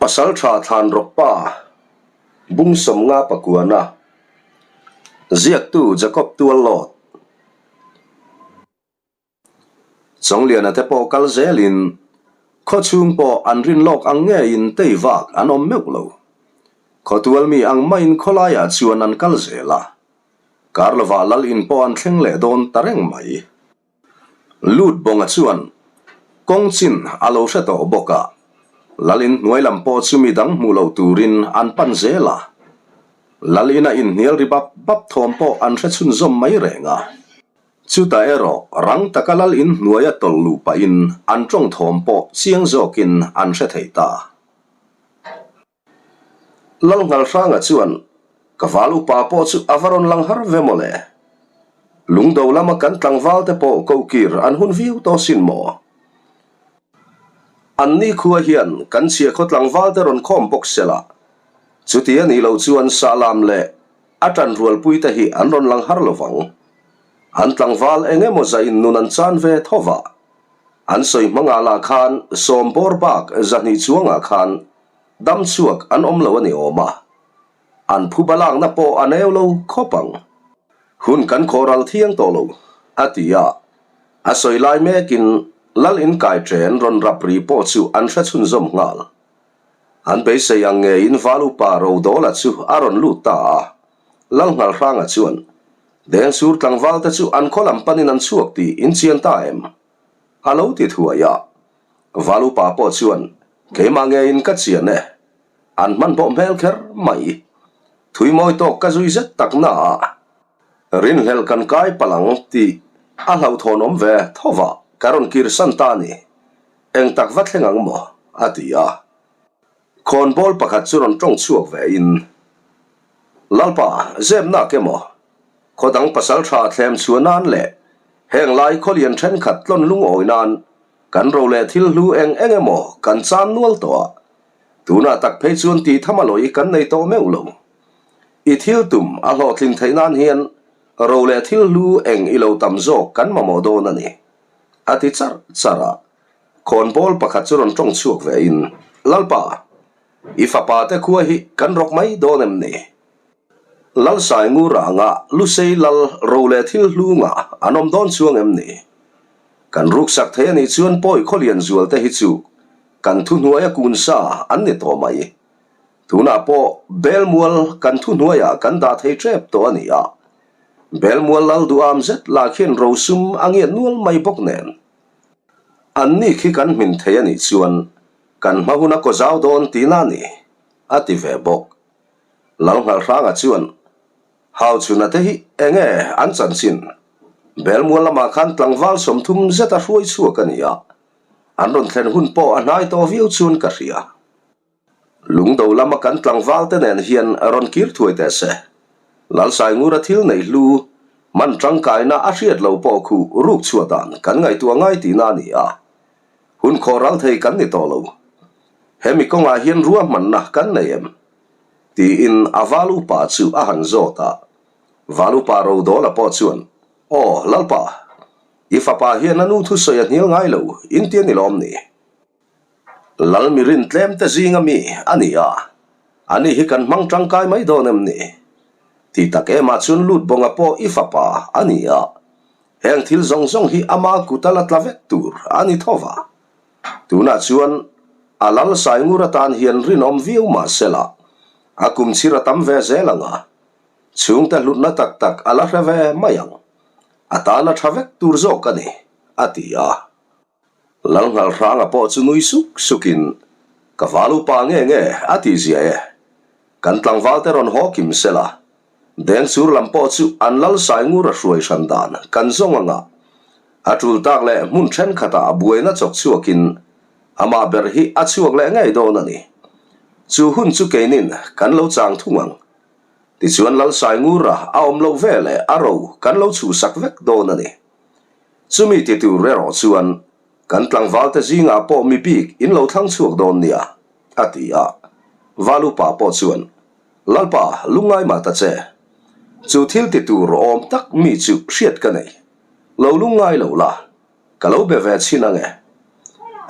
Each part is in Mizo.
Pasalṭha Thlanrawkpa Bung 50 pakuana Ziaktu Jacob Tuallawt Chawngliana te pawh kal zelin khawchhung pawh an rin lawk ang ngeiin tei vak an awm meuh lo. Khawtual mi ang maiin khawlaiah chuan an kal zel a. Kar lovah lal in pawh an thleng leh dawn ta reng mai. Lut Bawnga chuan kawng chin a lo hre tawh bawk a, lal in hnuai lam pawh chu mi dang hmuh loh turin an pan zel a. Lal ina inhnial ri bap bap thawm pawh an hre chhunzawm mai reng a. Chutah erawh rang taka lal in hnuaia tawlh luh pahin an tawng thawm pawh chiang zawkin an hre thei ta. Lalnghalhranga chuan, Ka val upa pawh chu a va rawn lang har ve maw le? Lungdo lama kan tlangval te pawh kokir an hun viau tawh sin maw? An ni khua hian kan chhia khaw tlangval te rawn khawm bawk se la, chuti a nih loh chuan Sahlam leh a tanrualpui te hi an rawn lang har lovang. An tlangval eng emaw zahin nun an chan ve tho va. An sawi hmangah lah khan sawmbawr bak zahnih chuangah khan Dam chhuak an awm lo a ni awm a, an phuba lakna pawh a neu lo khawp ang. Hun kan khawh ral thiang tawh lo, a ti a. A sawi lai mekin Lal inkai ṭen rawn rap ri pawh chu an hre chhunzawm nghal. An beisei ang ngeiin Val upa Rodawla chu a rawn lut ta a. Lal Nghalhranga chuan, Dengsur tlangvalte chu an khaw lam panin an chhuak tih in chian ta em? A lo ti thuai a. Val upa pawh chuan, Keimah ngeiin ka chian e. An hmanhmawh hmel kher mai. Thui mawi tawk ka zui zet tak na a. Rinhlelh kan kai palh ang tih a hlauhthawn awm ve tho va, ka rawn kir san ta a ni. Eng tak va thleng ang maw? a ti a. Khawnbawl pakhat chu rawn tawng chhuak ve in, Lalpa, zep nak emaw? Khaw dang pasal tha thlem chhuah nan leh heng lai khawlian thenkhat tlawn lungawi nan Kan ro leh thil hlu eng eng emaw kan chan nual tawh a, tunah tak phei chuan tih tham a lawi kan nei tawh meuh lo. I thil tum a hlawhtlin theih nan hian ro leh thil hlu eng i lo tam zawk kan mamawh dawn a ni, a ti charh charh a. Khawnbawl pakhat chu rawn tawng chhuak ve in, Lalpa, i fapa te khua hi kan rawk mai dawn em ni? Lalsai ngur anga Lusei lal ro leh thil hlu ngah an awm dawn chuang em ni? Kan ruksak thei a nih chuan pawi khawlian zual te hi chu kan thuhnuaia kun sa an ni tawh mai. Tunah pawh Belmual kan thuhnuaiah kan dah thei tep tawh a ni a. Belmual lal duham zet lah khian rosum a ngiat nual mai bawk nen. An ni khi kan hmin thei a nih chuan kan hma hun a kaw zau dawn tihna a ni, a ti ve bawk. Lalnghalhranga chuan, Hauchhuna te hi enge an chanchin? Belmual lamah khan tlangval 30 zet a hruai chhuak a ni a, an rawn thlen hun pawh a hnai tawh viau chuan ka hria. Lungdo lama kan tlangval te nen hian rawn kir thuai teh se. Lalsaingura thil nei hlu, man tangkaina a hriat lo pawh khu ruk chhuah dan kan ngaihtuah ngai tihna a ni a. Hun khawh ral thei kan ni tawh lo. Hemi kawngah hian ruahmanna kan nei em? Tiin a val upa chu a han zawt a. Val upa Rodawla pawh chuan, Aw, Lalpa, i fapa hian a nu thusawi a hnial ngai lo, inti a ni lawm ni? Lal mirin tlem te zinga mi a ni a, ani hi kan hmang tangkai mai dawn em ni? Ti tak emah chuan lut bawnga pawh i fapa a ni a, heng thil zawng zawng hi ama kut a la tla vek tur a ni tho va. Tunah chuan a lal Saingur atan hian rinawm viau mah sela, a kum chhir a tam ve zel ang a, chhungte hlutna tak tak a la hre ve mai ang. A tan a tha vek tur zawk a ni, a ti a. Lalnghalhranga pawh chu nui suk sukin, Ka val upa nge nge, a ti zia e. Kan tlangvalte rawn haw kim sela, Dengsur lam pawh chu an lal Saingur a hruai hran dan kan zawng anga a tul tak leh hmun thenkhatah a buaina chawk chhuakin amah ber hi a chhuak leh ngei dawn a ni. Chu hun chu keinin kan lo chang thung ang. Tichuan lal Saingura a awm loh ve leh a ro kan lo chhuhsak vek dawn a ni. Chumi ti tur erawh chuan kan tlangvalte zingah pawh mi bik in lo thlang chhuak dawn nia, a ti a. Valupa pawh chuan Lalpa, lungngai mah ta che. Chu thil ti tur awm tak mi chu hriat ka nei. Lo lungngai lo la, ka lo be ve chhin ange.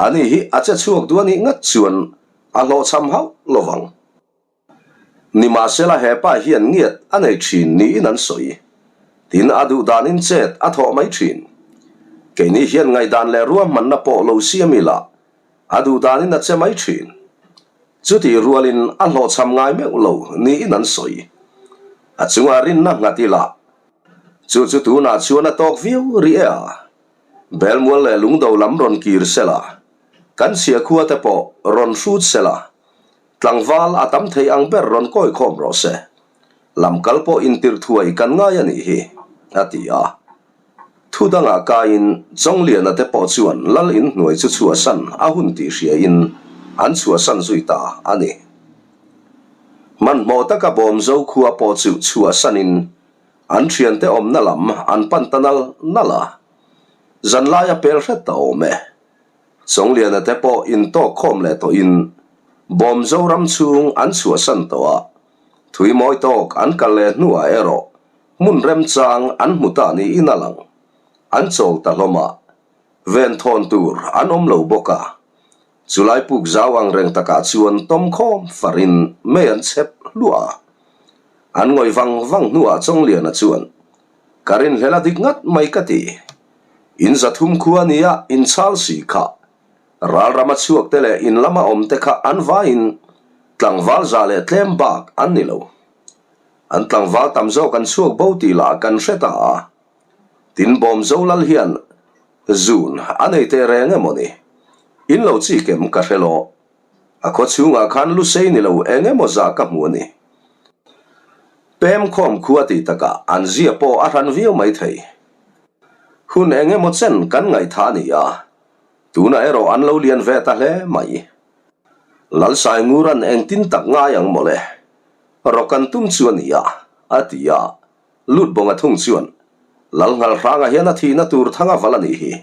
Ani hi a che chhuak duh anih ngat chuan A hlawhchham hauh lovang. Nimahsela hepa hian ngiat a nei thin niin an sawi. Tin, a duh danin chet a thawh mai thin. Keini hian ngaihdan leh ruahmanna pawh lo siam ila, a duh danin a che mai thin. Chutih rualin a hlawhchham ngai meuh lo niin an sawi. A chungah rinna nghat ila, chu chu tunah chuan a tawk viau rih e a. Belmual leh lungdo lam rawn kir sela, kan chhiahkhua te pawh rawn hrut sela, tlangval a tam thei ang ber rawn kawi khawm rawh se. Lam kal pawh intirh thuai kan ngai a nih hi, a ti a. Thu dangah kaiin Chawngliana te pawh chuan lal inhnuai chu chhuahsan a hun tih hriain an chhuahsan zui ta a ni. Hmanhmawh taka Bawmzo khua pawh chu chhuahsanin An thiante awmna lam an pan ta nal nal a, zanlai a pel hret ta awm e. Chawngliana te pawh intawk khawm leh tawhin Bawmzo ram chhung an chhuahsan tawh a, thui mawi tawk an kal leh hnuah erawh hmun remchang an hmu ta niin a lang. An chawl ta hlawm a, venthawn tur an awm lo bawk a, Chulai puk zau ang reng takah chuan tawm khawm farin mei an chhep hluah a. An ngawih vang vang hnuah Chawngliana chuan, Ka rinhlel a dik ngat mai ka ti. In zathum khua nia in chhal si kha. Ralrama chhuak te leh in lama awm te kha an vaiin tlangval za leh tlem bak an ni lo. An tlangval tam zawk an chhuak bo tih lah kan hre ta a. Tin Bawmzo lal hian Zun a nei teh reng emaw ni? In lo chik em ka hre lo. A khaw chhungah khan lusei ni lo eng emaw zah ka hmu a ni. Pem khawm khua tih takah an zia pawh a hran viau mai thei. Hun eng emaw chen kan ngaihthah a ni a, tunah erawh an lo lian ve ta hle mai. Lalsai Nguran engtin tak ngai ang mawle? Rawk an tum chu a ni a, a ti a. Lut bawnga thung chuan, Lal Nghalhranga hian a thihna tur thang a val a nih hi,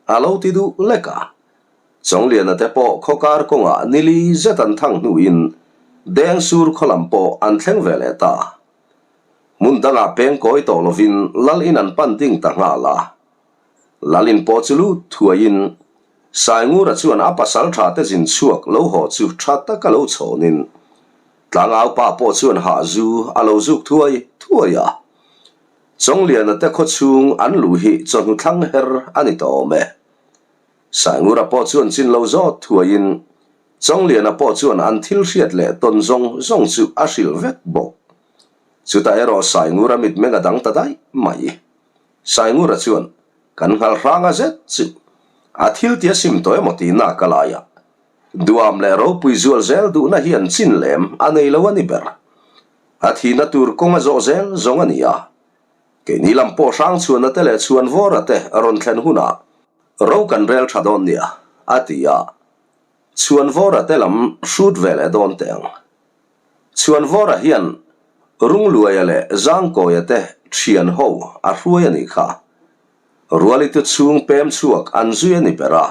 a lo ti duh lek a. Chawngliana te pawh khawkar kawngah nili zet an thang hnuin Dengsur khaw lam pawh an thleng ve leh ta. Hmun dangah peng kawi tawh lovin Lal in an pan ding ta nghal a. Lal in pawh chu lut thuaiin Saingura chuan a pasal tha te zin chhuak lo haw chu tha taka lo chhawnin Tlangau pa pawh chuan hahzu a lo zuk thuai thuai a. Chawngliana te khaw chhung an luh hi chawhnu thlang her a ni ta awm e. Saingura pawh chuan chin lo zawt thuaiin Chawngliana pawh chuan an thil hriat leh tawn zawng zawng chu a hrilh vek bawk. Chutah erawh Saingura mitmeng a dang ta daih mai. Saingura chuan, Kan nghal hranga zet chu a thil tia sim tawh emaw tih nak a lai a. Duam leh ropui zual zel duhna hian chin lem a nei lo a ni ber. A thihna tur kawng a zawh zel zawng a ni a. Keini lam pawh Hrangchhuana te leh Chhuanvawra te rawn thlen hunah ro kan rel tha dawn nia, a ti a. Chhuanvawra te lam hrut ve leh dawn teh ang. Chhuanvawra hian Rungluaia leh Zangkawia te thian ho a hruai a nih kha. Rualitu chhung pem chhuak an zui a ni ber a.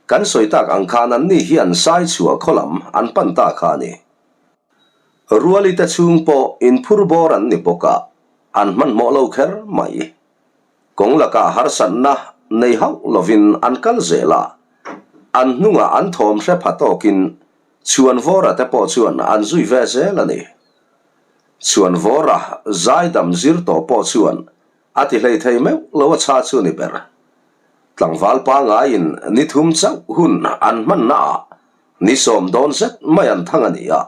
Kan sawi tak ang khan anni hian sai chhuah khaw lam an pan ta kha a ni. Ruali te chhung pawh inphur bawr an ni bawk a, an hmanhmawh lo kher mai. Kawng lakah harsatna nei hauh lovin an kal zel a, an hnungah an thawm hre pha tawkin Chhuanvawra te pawh chuan an zui ve zel a ni. Chhuanvawra zaidam zir tawh pawh chuan a ti hlei thei meuh lo a chha chu ni ber. Tlangval pangaiin ni thum chauh hun an hmanna ah ni sawm dawn zet mai an thang a ni a,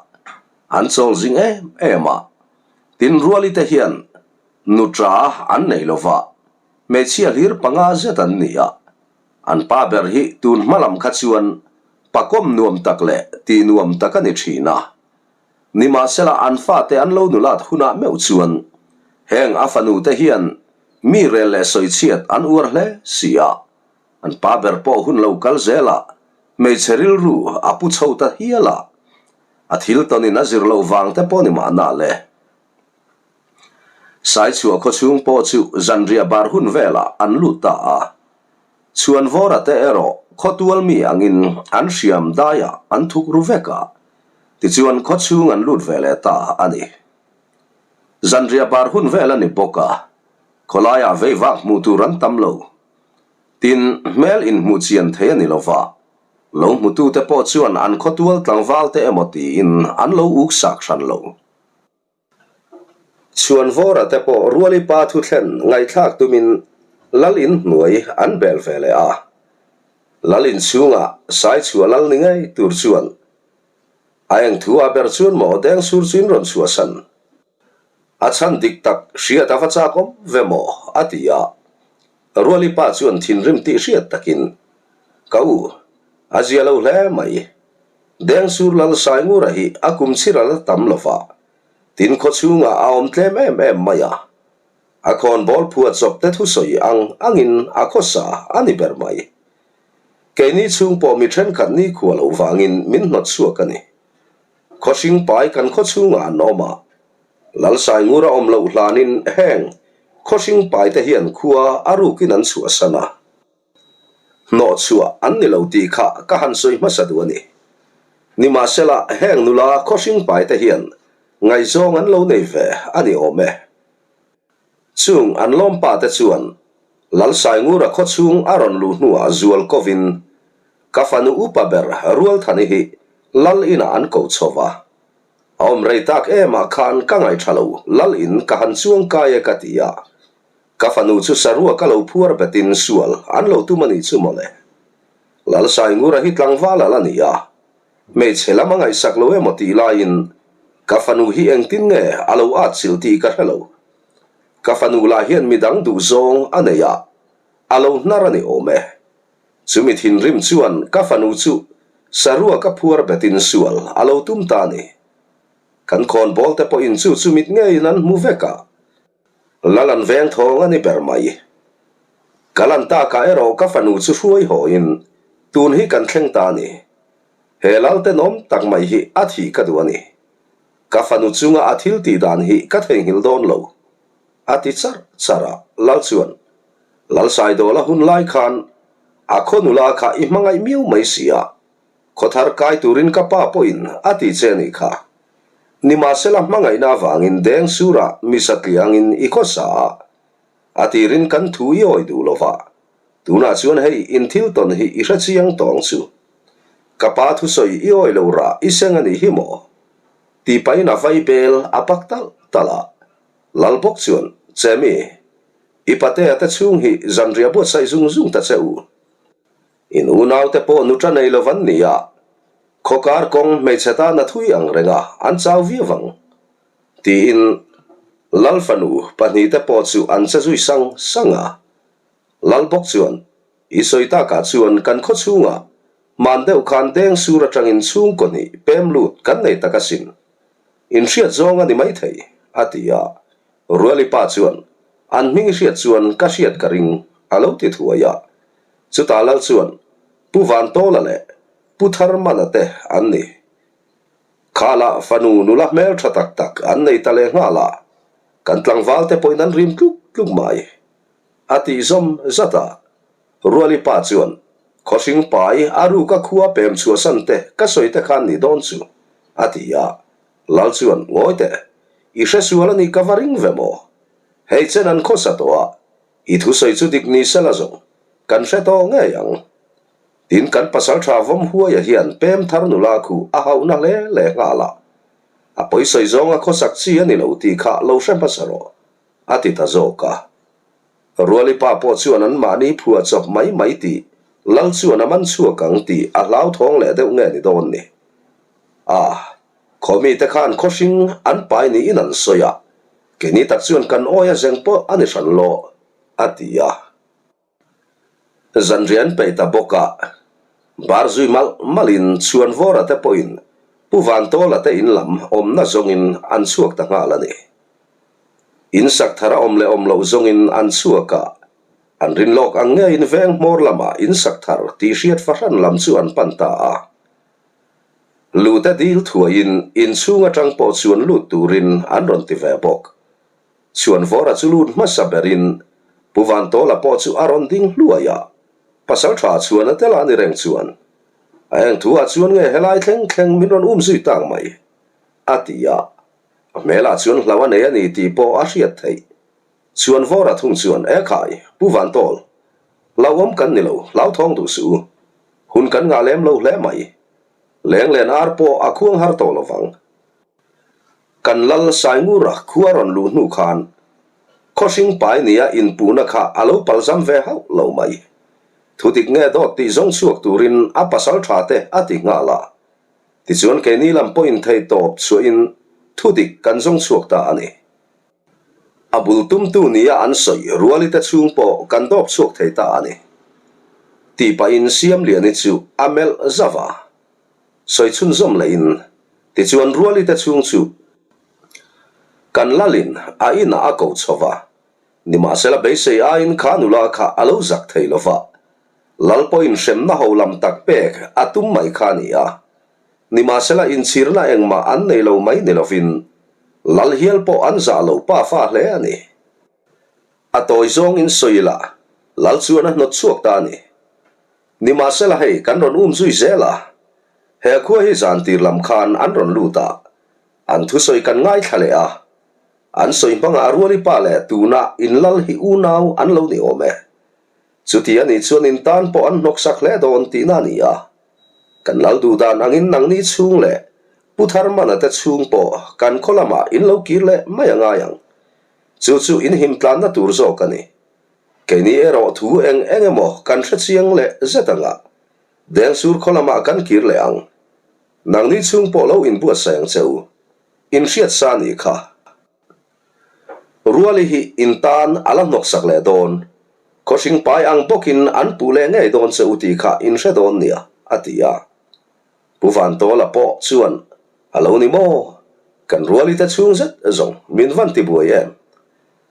an chawl zing em em a. Tin Ruali te hian nutra an nei lo va, hmeichhia hlir panga zet an ni a. An pa ber hi tun hma lam kha chuan pakawm nuam tak leh tih nuam tak a ni thin a. Nimahsela an fate an lo nulat hunah meuh chuan heng a fanu te hian mi rel leh sawichhiat an uar hle si a, an pa ber pawh hun lo kal zelah hmeichhe rilru a pu chho ta hial a, a thil tawnin a zir loh vang te pawh ni mahna le. Saichhuah khawchhung pawh chu zanriah bar hun velah an lut ta a. Chhuanvawra te erawh khawtual mi angin an hriam daiah an thuk ru vek a, tichuan khawchhung an lut ve leh ta a ni. Zanriah bar hun vel a ni bawk a, khawlaiah veivak hmuh tur an tam lo. Tin, hmel inhmuh chian thei a ni lo va. Lo hmutute pawh chuan an khawtual tlangvalte emaw tiin an lo uk sak hran lo. Chhuanvawra te pawh Ruali pa thuthlen ngaihthlak tumin Lal in hnuai an bel ve leh a. Lal in chhungah Saichhuah lal ni ngei tur chuan a eng thu ah ber chuan maw Dengsur chu in rawn chhuahsan. A chhan dik tak hriat a va chak awm ve maw? a ti a. Ruali pa chuan thinrim tih hriat takin, Ka u, a zia lo hle mai. Dengsur lal Saingura hi a kum chhir a la tam lo va, tin khaw chhungah a awm tlem em em mai a. A khawnbawl phuah chawp te thusawi ang angin a khawsa a ni ber mai. Keini chhung pawh mi thenkhat nikhua loh vangin min hnawt chhuak a ni. Khawhring pai kan khaw chhungah an awm a, Lalsaingur a awm loh hlanin heng khawhring pai te hian khua a rukin an chhuahsan a, hnawh chhuah an ni lo tih kha ka han sawi hmasa duh a ni. Nimahsela heng nula khawhring pai te hian ngaihzawng an lo nei ve a ni awm e. Chung an lawmpa te chuan Lalsaingura khaw chhung a rawn luh hnuah zual kovin ka fanu upa ber Rualthani hi Lal inah an ko chho va. A awm rei tak emah khan ka ngaihṭha lo Lal in ka han chuang kai e ka ti a. Ka fanu chu saruak a lo phuar betin sual an lo tum a nih chu mawle. Lalsaingura hi tlangval a la ni a. Hmeichhe lam a ngaihsak lo emaw tih laiin ka fanu hi engtin nge a lo atchilh tih ka hre lo. Ka fanu lah hian midang duhzawng a nei a, a lo hnar a ni awm e. Chumi thinrim chuan ka fanu chu saruak a phuar betin sual a lo tum ta a ni. Kan khawnbawl te pawhin chu chu mit ngeiin an hmu vek a, lal an veng thawng a ni ber mai. Ka lan takah erawh ka fanu chu hruai hawiin tun hi kan thleng ta a ni. He lal tenawm tak mai hi a thih ka duh a ni. Ka fanu chunga a thil tih dan hi ka theihnghilh dawn lo, a ti charh charh a. Lal chuan, Lalsaidawla hun lai khan a khaw nula kha i hmangaih miau mai si a, khaw thar kai turin ka pa pawhin a ti che a nih kha. Nimahsela hmangaihna avangin deng surah mi satliangin i khawsa a, a tirin kan thu i awi duh lo va, tunah chuan hei in thil tawn hi i hre chiang tawng chu. Ka pa thusawi i awi lo rah i seng a nih hi maw? Tih pahin a vai bel a pak talh talh a. Lal bawk chuan, Chemi, i patea te chhung hi zanriah buatsaih zung zung ta che u. In unaute pawh nuṭa nei lo van ni a, khawkar kawng hmeichhe tan a thui ang reng a, an chau viau ang. Tiin Lal fanu pahnihte pawh chu an che zui sang sang a. Lal bawk chuan, I sawi takah chuan kan khaw chhungah hman deuh khan deng sur atangin chhungkaw hnih pem lut kan nei tak asin. Inhriat zawng a ni maithei, a ti a. Ruali pa chuan, An hming i hriat chuan ka hriat ka ring, a lo ti thuai a. Chutah Lal chuan, Pu Vantawla leh Pu Tharmana te an ni. Khala fanu nula hmel tha tak tak an nei ta leh nghal a, kan tlangval te pawhin an rim tluk tluk mai. A tih zawm zat a, Ruali pa chuan, Khawhring pai a ruka khua pem chhuahsan te ka sawi te khan nih dawn chu, a ti a. Lal chuan, Ngawi teh, i hre sual a nih ka va ring ve maw? Hei chen an khawsa tawh a, i thusawi chu dik ni sela zawng, kan hre tawh ngei ang. Tin, kan pasalṭha Vawmhuaia hian pem thar nula khu a hauhna hle hle nghal a, a pawisawi zawnga khawsak chi a ni lo tih kha lo hre hmasa rawh, a ti ta zawk a. Ruali pa pawh chuan an mahni phuah chawp mai mai tih Lal chuan a man chhuak ang tih a hlauthawng leh deuh nge ni dawn ni. A, khawmite khan khawhring an pai niin an sawi a, keini tak chuan kan awi a zeng pawh a ni hran lo, a ti a. Zanriah an peih ta bawk a, bar zui malh malhin Chhuanvawra te pawhin Pu Vantawla te in lam awmna zawngin an chhuak ta nghal a ni. In sak thar a awm leh awm loh zawngin an chhuak a, an rin lawk ang ngeiin veng hmawr lamah in sak thar tih hriat fahran lam chu an pan ta a. Lute dil thuaiin inchhung atang pawh chuan lut turin an rawn ti ve bawk. Chhuanvawra chu lut hmasa berin Pu Vantawla pawh chu a rawn ding hluai a, Pasalṭha chhuan a tel a ni reng chuan a eng thu ah chuan nge helai thleng thleng min rawn um zui tak mai? a ti a, a hmelah chuan hlau a nei a ni tih pawh a hriat theih. Chhuanvawra thung chuan, E khai, Pu Vantawl, hlauhawm kan ni lo, hlauthawng duh suh u. Hun kan ngah lem lo hle mai. Lenglen ar pawh a khuang har tawh lovang. Kan lal Saingura khua rawn luh hnu khan khawhring pai nia inpuhna kha a lo palzam ve hauh lo mai. Thudik nge dawt tih zawng chhuak turin a pasal tha te a ti nghal a. Tichuan keini lam pawhin theihtawp chhuahin thudik kan zawng chhuak ta a ni. A bul tumtu nia an sawi Ruali te chhung pawh kan dawp chhuak thei ta a ni. Tih pahin Siamliani chu a melh zauh a. Sawi chhunzawm lehin tichuan Ruali te chhung chu kan lalin a inah a ko chho va, nimahsela beisei aiin kha nula kha a lo zak thei lo va, lal pawhin hremna ho lam tak pek a tum mai kha a ni a. Nimahsela inchhirna engmah an nei lo mai ni lovin lal hial pawh an zah lo pa fa hle a ni. A tawi zawngin sawi ila lal chuan a hnawt chhuak ta a ni. Nimahsela hei kan rawn um zui zel a, he khua hi zan tir lam khan an rawn lut a, an thusawi kan ngaithla leh a, an sawi hmangah Ruali pa leh tuna in lal hi unau an lo ni awm e. Chuti a nih chuan in tan pawh an hnawksak hle dawn tihna a ni a. Kan lal duh dan angin nangni chhung leh Pu Tharmana te chhung pawh kan khaw lamah in lo kir leh mai a ngai ang. Chu chu in him tlanna tur zawk a ni. Keini erawh thu eng eng emaw kan hre chiang leh zet anga Dengsur khaw lamah kan kir leh ang. Nangni chhung pawh lo inbuatsaih ang che u. In hriat sa nih kha. Ruali hi in tan a la hnawksak leh dawn. Khawhring pai ang bawkin an puh leh ngei dawn che u tih kha in hre dawn nia, a ti a. Pu Vantawla pawh chuan, A lo ni maw? Kan Ruali te chhung zet zawng min van ti buai em?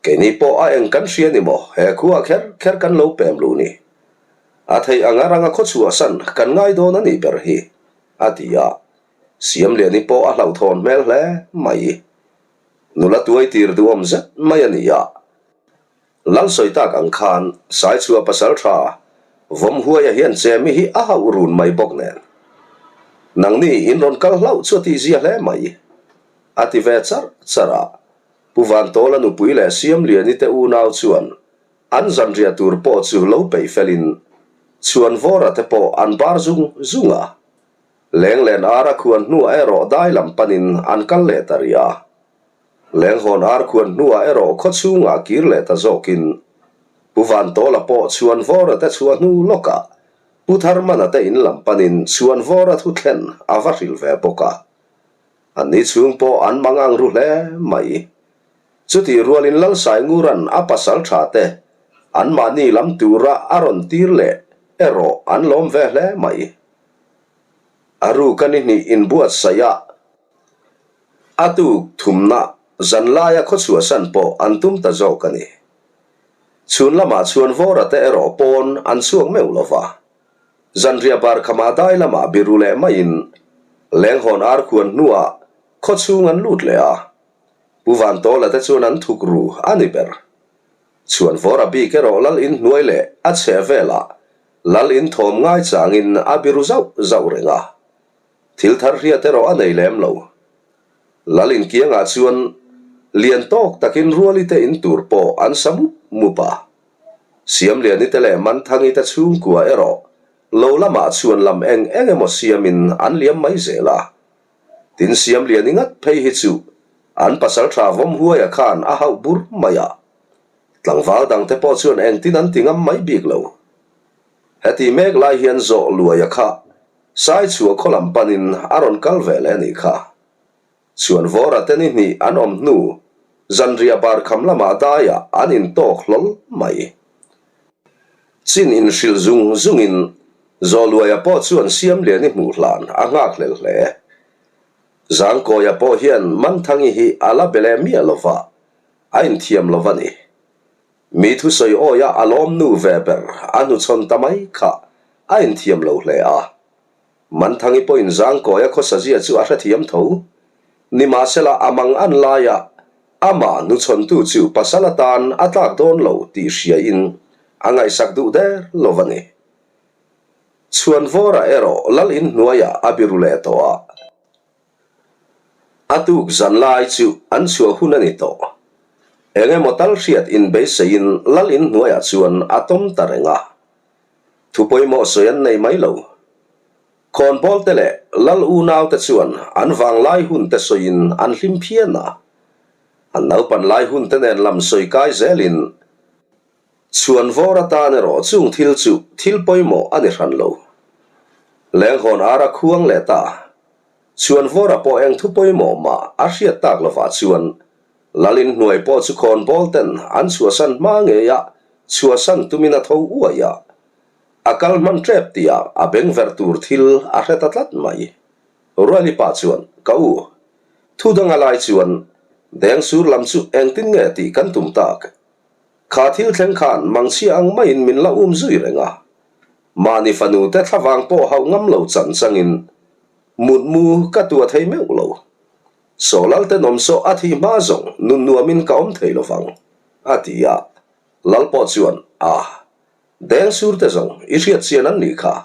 Keini pawh a eng kan hria ni maw he khua kher kher kan lo pem luh ni? A theih anga ranga khawchhuahsan kan ngai dawn a nih ber hi, a ti a. Siamliani pawh a hlauhthawn hmel hle mai. Nula tuai tir duhawm zet mai a ni a. Lal sawi tak ang khan Saichhuah pasal tha Vawmhuaia hian Chemi hi a hauh run mai bawk nen. Nangni in rawn kal hlauh chu a tihzia hle mai. A ti ve charh charh a. Pu Vantawla nupui leh Siamliani te unau chuan an zanriah tur pawh chu lo peih felin Chhuanvawra te pawh an bar zung zung a. Lenglen ar a khuan hnuah erawh dai lam panin an kal leh ta rih a. Lenghawn ar khuan hnuah erawh khaw chhungah kir leh ta zawkin Pu Vantawla pawh Chhuanvawra te chhuah hnu lawkah Pu Tharmana te in lam panin Chhuanvawra thu thlen a va hrilh ve bawk a. Anni chhung pawh an mang ang ru hle mai. Chutih rualin Lalsainguran a pasal tha te anmahni lam tura a rawn tir leh erawh an lawm ve hle mai. A ruk a ni hnih inbuatsaih a, a tuk thumna zan laia khawchhuahsan pawh an tum ta zawk a ni. Chhun lamah chhuan vawra te erawh pawn an chhuak meuh lo va, zanriah bar khamah dai lamah biru leh maiin lenghawn ar khuan hnuah khawchhung an lut leh a, Pu Vantawla te chuan an thuk ru a ni ber. Chhuan vawra bik erawh lal inhnuai leh a chheh velah Lal in thawm ngai changin a biru zauh zauh reng a, thil thar hriat erawh a nei lem lo. Lal in kiangah chuan lian tawk takin Ruali te in tur pawh an sa mup mup a. Siamliani te leh Manthangi te chhungkua erawh lo lamah chhuan lam eng eng emaw siamin an liam mai zel a. Tin Siamliani ngat phei hi chu an pasaltha Vawmhuaia khan a hauh bur mai a. Tlangval dangte pawh chuan engtin an ti ngam mai bik lo. Heti mek lai hian zawh luaia kha Saichhuah khaw lam panin a rawn kal ve leh a nih kha. Chhuanvawra te ni hnih an awm hnu zanriah bar kham lamah daiah an intawk hlawl mai. Chin inhrilh zung zungin zawh luaia pawh chuan Siamliani hmuh hlan a nghakhlel hle. Zangkawia pawh hian Manthangi hi a la be leh miah lo va, A inthiam lo va ni. Mi thusawi awia a lawm nu ve ber a hnuchhawn ta mai kha a inthiam lo hle a. Manthangi pawhin Zangkawia khawsazia chu a hrethiam tho. Nimahsela a mang an laia amah hnuchhawntu chu pasal atan a tlak dawn lo tih hriain a ngaihsak duh der lo va ni. Chhuanvawra erawh lal inhnuaiah a biru leh tawh a. A tuk zan lai chu an chhuah hun a ni tawh. Eng emaw tal hriat inbeiseiin lal in hnuaiah chuan a tawm ta reng a. Thu pawimawh sawi an nei mai lo. Khawnbawl te leh Lal unau te chuan an vanglai hun te sawiin an hlim phian a. An naupan lai hun te nen lam sawi kai zelin Chhuanvawr atan erawh chung thil chu thil pawimawh a ni hran lo. Lenghawn ar a khuang leh ta. Chhuanvawra pawh eng thu pawimawh mah a hriat tak lovah chuan Lalin hnuai pawh chu khawnbawl ten an chhuahsan hma ngei a chhuahsan tumin a tho uai a. A kal hman tep tihah a beng verh tur thil a hre ta tlat mai. Ruali pa chuan, Ka u, thu danga lai chuan Dengsur lam chu engtin nge tih kan tum tak? Kha thil thleng khan mangchhia ang maiin min la um zui reng a. Mahni fanu te thlavang pawh hauh ngam lo chan changin mutmu ka tua thei meuh lo. Saw Lal tenawm saw a thih hma zawng nun nuamin ka awm thei lovang, a ti a. Lal pawh chuan, Ah, deng sur te zawng i hriat chian an nih kha.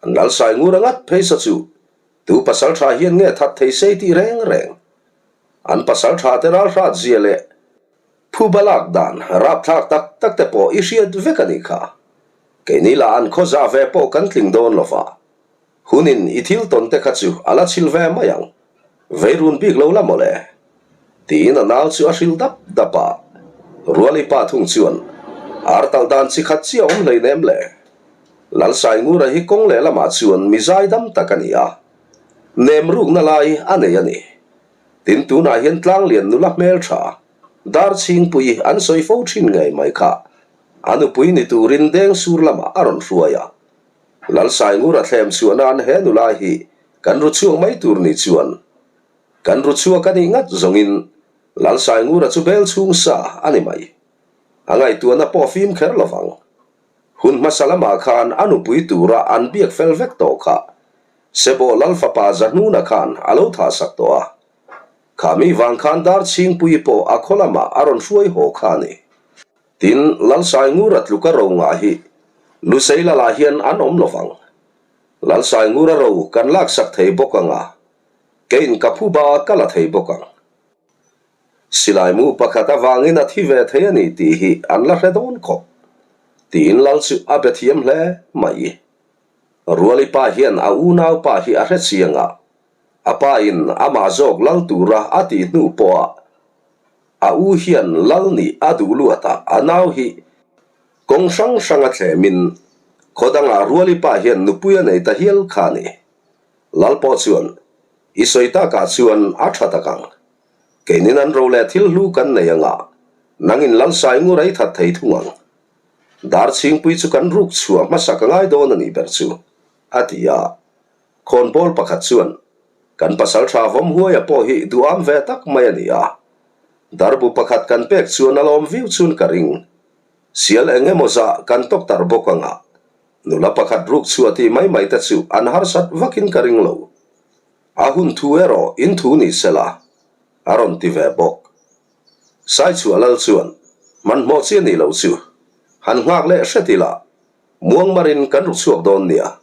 An lal sai ngur a ngat phei sa chu tu pasal tha hian nge that thei sei tih reng reng. An pasal tha te ral hrat zia leh Phuba lak dan rapthlak tak tak te pawh i hriat vek a nih kha. Keini lah an khaw zah ve pawh kan tling dawn lo va. Hunin i thil tawn te kha chu a la chhil ve mai ang. Vei run bik lo la mawle. Tiin a nau chu a hrilh dap dap a. Ruali pa thung chuan ar talh dan chi khat chiah awm hleinem le. Lalsaingura hi kawng leh lamah chuan mi zaidam tak a ni a. Nem rukna lai a nei a ni. Tin, tunah hian Tlanglian nula hmeltha, Darchhingpui an sawi fo thin ngei mai kha a nupui ni turin Dengsur lamah a rawn hruai a. Lalsaingura thlem chhuah nan he nula hi kan ru chhuak mai tur ni chuan kan ru chhuak a nih ngat zawngin Lalsaingura chu bel chhung sa a ni mai. A ngaihtuahna pawh fim kher lo vang. Hun hmasa lamah khan a nupui tura an biak fel vek tawh kha Sebo Lal fapa Zahnuna khan a lo thah sak tawh a. Kha mi vang khan Darchhingpui pawh a khaw lamah a rawn hruai haw kha a ni. Tin, Lalsaingura tluka ro ngah hi Lusei Lalah hian an awm lo vang. Lalsaingura ro kan laksak thei bawk ang a, keiin ka phuba ka la thei bawk ang. Silai mu pakhat avangin a thi ve thei a ni tih hi an la hre dawn khawp, tiin Lal chu a be thiam hle mai. Ruali pa hian a unau pa hi a hre chiang a, a pa in amah zawk lal tura a tih hnu pawha a u hian lal nih a duh luat a, a nau hi kawng hrang hrang a thlemin khaw dangah Ruali pa hian nupui a nei ta hial kha a ni. Lal pawh chuan i sawi takah chuan a tha tak ang. Keinin an ro leh thil hlu kan nei anga nangin lal sai ngur ei that thei thung ang. Darchhingpui chu kan ruk chhuah hmasa ka ngai dawn a nih ber chu, a ti a. Khawnbawl pakhat chuan, Kan pasal tha Vawmhuaia pawh hi duham ve tak mai a ni a. Darbu pakhat kan pek chuan a lawm viau chuan ka ring. Sial eng emaw zah kan tawk tar bawk ang a, nula pakhat ruk chhuah tih mai mai te chu an harsat vakin ka ring lo. A hun thu erawh in thu ni sela, a rawn ti ve bawk. Saichhuah lal chuan hmanhmawh chi a nih loh chu han nghak leh hret ila, muangmarin kan ru chhuak dawn nia,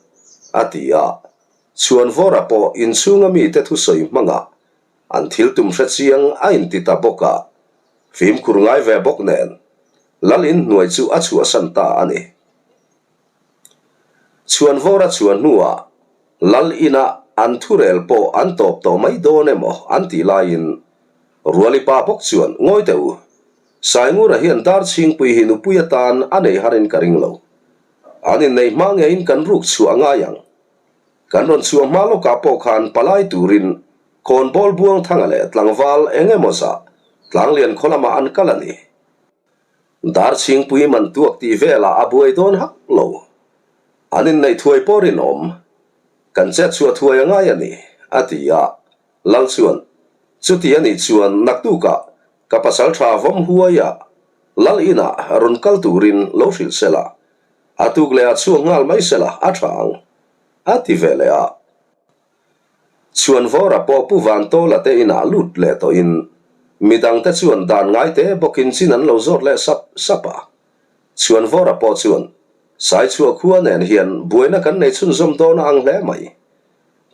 a ti a. Chhuanvawra pawh inchhunga mite thusawi hmangah an thil tum hre chiang a inti ta bawk a, fimkhur ngai ve bawk nen lal inhnuai chu a chhuahsan ta a ni. Chhuanvawra chhuah hnuah Lal inah an thurel pawh an tawp tawh mai dawn emaw an tih laiin Ruali pa bawk chuan ngawi teh u, Saingura hian Darchhingpui hi nupui atan a nei harin ka ring lo. An inneih hma ngeiin kan ruk chhuah a ngai ang. Kan rawn chhuah hma lawkah pawh khan palai turin Khawnbawl Buangthanga leh tlangval eng emaw zah Tlanglian khaw lamah an kal a ni. Darchhingpui man tuak tih velah a buai dawn hak lo. An inneih thuai pawh rinawm. Kan chet chhuah thuai a ngai a ni, a ti a. Lal chuan, Chuti a nih chuan naktukah ka pasal tha vawm huai a, Lal inah rawn kal turin lo hrilh se la, a tuk leh ah chhuak nghal mai se la a tha ang, a ti ve leh a. Chhuanvawra pawh Pu Vantawla te inah lut leh tawhin midangte chuan dan ngai te bawkin chin an lo zawt leh sap sap a. Chhuanvawra pawh chuan Saichhuah khua nen hian buaina kan nei chhunzawm dawn a ang hle mai.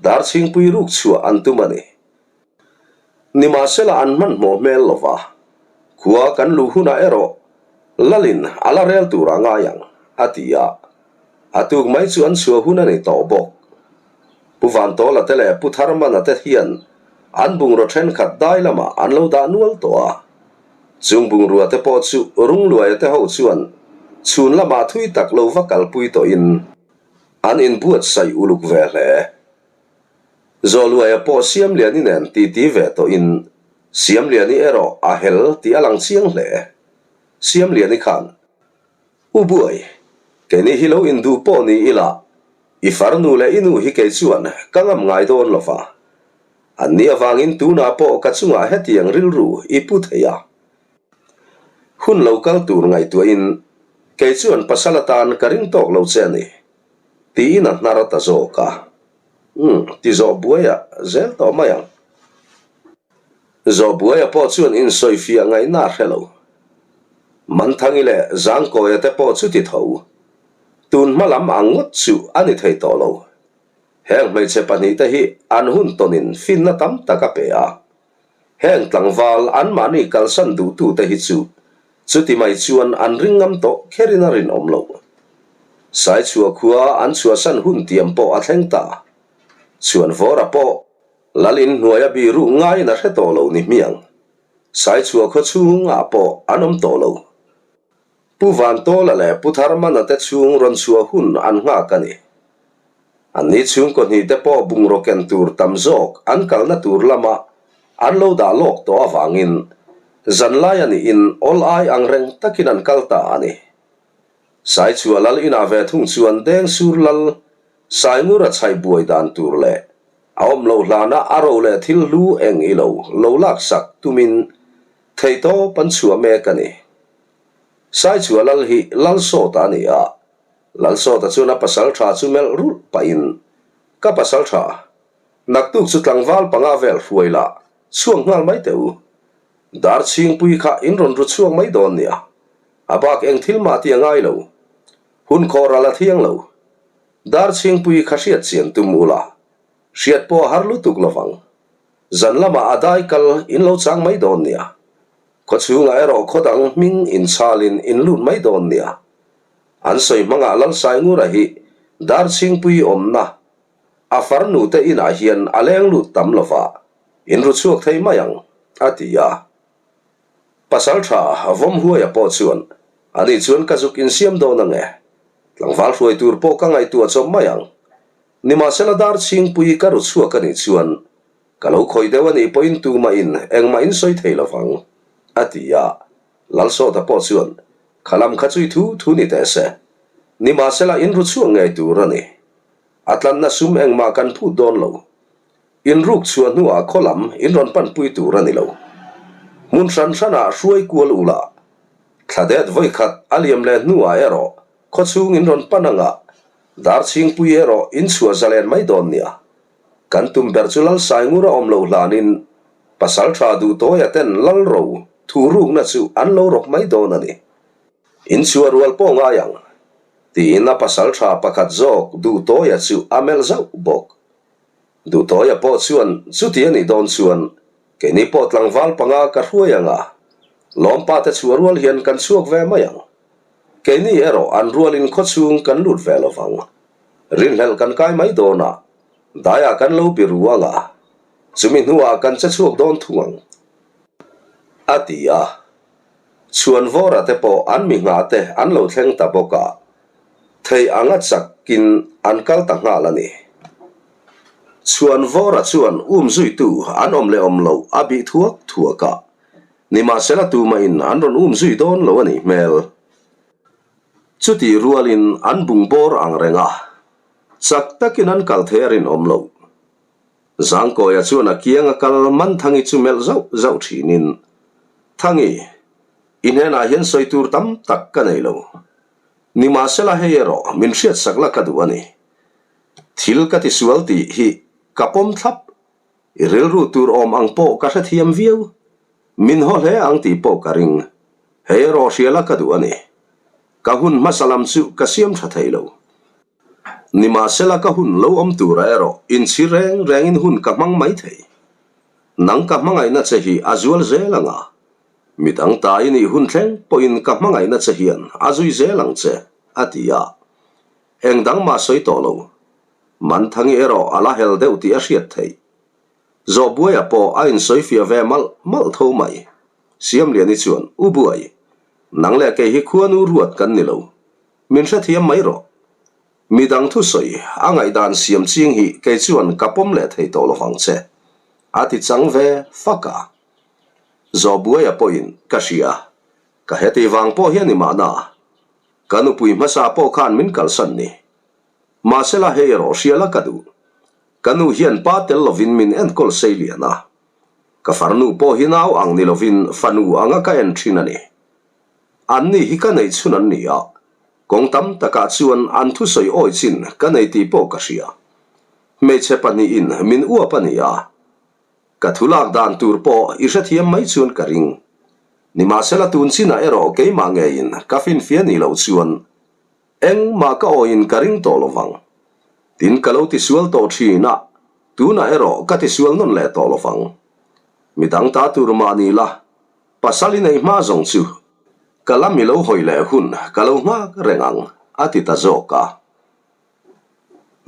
Darchhingpui ruk chhuah an tum a ni. Nimahsela an hmanhmawh hmel lo va, khua kan luh hunah erawh Lalin a la rel tur a ngai ang, a ti a. A tuk mai chu an chhuah hun a ni tawh bawk. Pu Vantawla te leh Pu Tharmana te hian an bungraw thenkhat dai lamah an lo dah nual tawh a. Chung bungrua te pawh chu Rungluaia te ho chuan chhun lamah thui tak lo va kalpui tawhin an inbuatsaih uluk ve hle. Zawluaia pawh Siamliani nen titi ve tawhin Siamliani erawh a hel tih a lang chiang hle. Siamliani khan U Buai, keini hi lo induh pawh ni ila, i farnu leh i nu hi kei chuan ka ngam ngai dawn lo va. An ni avangin tunah pawh ka chungah hetiang rilru i pu thei a. Hun lo kal tur ngaihtuahin kei chuan pasal atan ka ring tawk lo che a ni, tiin a hnar ta zawk a. Umm, ti zawh buaia zel tawh mai ang. Zawhbuaia pawh chuan insawifiah ngaihna a hre lo. Manthangi leh Zangkawia te pawh chuti tho. Tun hma lam ang ngawt chu a ni thei tawh lo. Heng hmeichhe pahnihte hi an hun tawnin finna tam tak a pe a. Heng tlangval anmahni kalsan duhtute hi chu chuti mai chuan an ring ngam tawh kherin a rinawm lo. Saichhuah khua an chhuahsan hun tiam pawh a thleng ta. Chhuanvawra pawh Lal in hnuaia biruh ngaiin a hre tawh lo ni hmiang. Saichhuah khaw chhungah pawh an awm tawh lo. Pu Vantawla leh Pu Tharmana te chhung rawn chhuah hun an nghak a ni. Anni chhungkaw hnih te pawh bungraw ken tur tam zawk an kalna tur lama an lo dah lawk tawh avangin zanlai a nihin awl ai ang reng takin an kal ta a ni. Saichhuah lal inah ve thung chuan Dengsur lal Saingura chhaih buai dan tur leh A awm loh hlana a ro leh thil hlu eng i lo lo laksak tumin theihtawp an chhuah mek a ni. Saichhuah lal hi Lalsawta a ni a, Lalsawta chuan a pasal tha chu melh rulh pahin, Ka pasal tha, naktuk chu tlangval panga vel hruai la, chhuak nghal mai teh u. Dar chhingpui kha in rawn ru chhuak mai dawn nia. A bak eng thil mah tih a ngai lo. Hun khawh ral a thiang lo. Dar chhingpui kha hriat chian tum ula, hriat pawh a har lutuk lovang. Zan lamah a dai kal in lo chang mai dawn nia. Khaw chhungah erawh khaw dang hming inchalin in lut mai dawn nia. An sawi hmangah Lalsaingura hi Dar chhingpui awmna a farnu te inah hian a leng lut tam lova, in ru chhuak thei mai ang, a ti a. Pasalṭha Vawmhuaia pawh chuan, Ani chuan ka zuk insiam dawn ange. Tlangval hruai tur pawh ka ngaihtuah chawp mai ang. Nimahsela dar chhingpui ka ru chhuak a nih chuan ka lo khawih deuh a nih pawhin tumahin engmah in sawi thei lovang, a ti a. Lalsawta pawh chuan, Kha lam kha chu i thu thu ni teh se. Nimahsela in ru chhuak ngei tur a ni. A tlanna sum engmah kan phut dawn lo. In ruk chhuah hnuah khaw lam in rawn panpui tur a ni lo. Hmun hran hranah hruai kual ula, thla det vawi khat a liam leh hnuah erawh khaw chhung in rawn pan anga dar chhingpui erawh in chhuah zalen mai dawn nia. Kan tum ber chu Lalsaingur a awm loh hlanin pasal tha duh tawia ten Lalro thu rukna chu an lo rawk mai dawn a ni. In chhuah rual pawh ngai ang, tiin a pasal tha pakhat zawk duh tawia chu a melh zauh bawk. Duhtawia pawh chuan chuti a nih dawn chuan keini pawh tlangval panga ka hruai ang a, lawmpa te chhuah rual hian kan chhuak ve mai ang. Keini erawh an rualin khawchhung kan lut ve lo vang. Rinhlelh kan kai mai dawn a, daiah kan lo biru ang a, chumi hnuah kan che chhuak dawn thung ang, a ti a. Chhuanvawra te pawh an mi nghah te an lo thleng ta bawk a, thei anga chakin an kal ta nghal a ni. Chhuanvawra chuan um zuitu an awm leh awm loh a bih thuak thuak a, nimahsela tumahin an rawn um zui dawn lo a nih hmel. Chutih rualin an bungbawr ang reng a, chak takin an kal thei a rinawm loh. Zangkawia chuan a kiang a kal Manthangi chu melh zauh zauh thinin, Thangi, i hnenah hian sawi tur tam tak ka nei lo. Nimahsela hei erawh min hriatsak la ka duh a ni. Thil ka tisual tih hi ka pawm thlap. I rilru tur awm ang pawh ka hrethiam viau. Min haw hle ang tih pawh ka ring. Hei erawh hria la ka duh a ni. Ka hun hmasa lam chu ka siam tha thei lo. Nimahsela ka hun lo awm tura erawh inchhir reng rengin hun ka hmang mai thei. Nang ka hmangaihna che hi a zual zel ang a, midang ta i nih hun thleng pawhin ka hmangaihna che hian a zui zel ang che, a ti a. Eng dang mah sawi tawh lo. Manthangi erawh a la hel deuh tih a hriat theih. Zawhbuaia pawh a insawifiah ve malh malh tho mai. Siamliani chuan, U Buai, nang leh kei hi khuanu ruat kan ni lo. Min hrethiam mai rawh. Midang thusawi a ngaihdan siam ching hi kei chuan ka pawm leh thei tawh lovang che, a ti chang ve fak a. Zawhbuaia pawhin, Ka hria, ka heti vang pawh hi a ni mahna. Ka nupui hmasa pawh khan min kalsan ni. Mahsela hei erawh hriala ka duh. Ka nu hian pa tel lovin min enkawl sei lian a. Ka farnu pawh hi nau ang ni lovin fanu anga ka en thin a ni. Anni hi ka neih chhun an ni a, kawng tam takah chuan an thusawi awi chin ka nei tih pawh ka hria. Hmeichhe pahnihin min uap a ni a. Ka thu lak dan tur pawh i hrethiam mai chuan ka ring. Nimahsela tun chinah erawh keimah ngeiin ka finfiah nih loh chuan Engmah ka awiin ka ring tawh lovang. Tin ka lo tisual tawh thin a, tunah erawh ka tisual nawn leh tawh lovang. Midang ta tur mah ni la, pasal i neih hma zawng chu ka lam i lo hawi leh hun ka lo nghak reng ang, a ti ta zawk a.